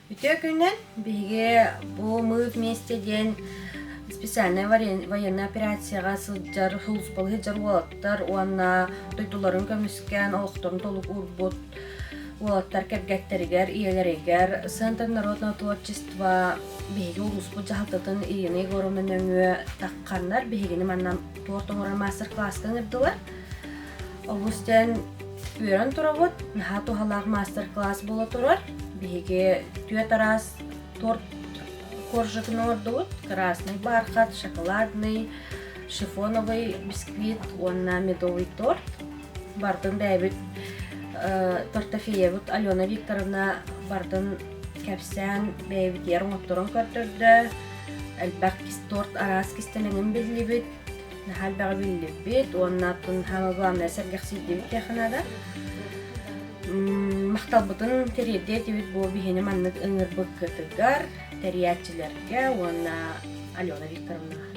Үтүө күнүнэн! Биһиги бу Мы вместе диэн специальнай военнай операцияҕа сылдьар, сулууспалыы сылдьар уолаттар уонна дойдуларын көмүскээн олохторун толук уурбут уолаттар кэргэттэригэр, ийэлэригэр Центр народного творчества биһиги улууспут дьаһалтатын Ирина Егоровна нөҥүө тахханнар биһигини манна торт оҥорор маастар-кылааска ыҥырдылар. Олус диэн үөрэн турабыт, наһаа туһалаах маастар-класс буола турар. Биһиги түөрт араас торт коржатын оҥордубут. Красный бархат, шоколадный, шифоновый бисквит уонна медовый торт. Бартын бэйэбит тортофеябыт Алена Викторовна бартын кэпсээн бэйэбитигэр оҥотторон көрдөрдө. Элбэх торт араас кистэлэҥин биллибит. Наһаа элбэҕи биллибит уонна атын самое главное сэргэхсийдибит диэххэ наада. Махталбытын тириэрдиэ этибит бу биһини маннык ыҥырбыккытыгар, тэрийээччилэргэ уонна Алена Викторовнаҕа.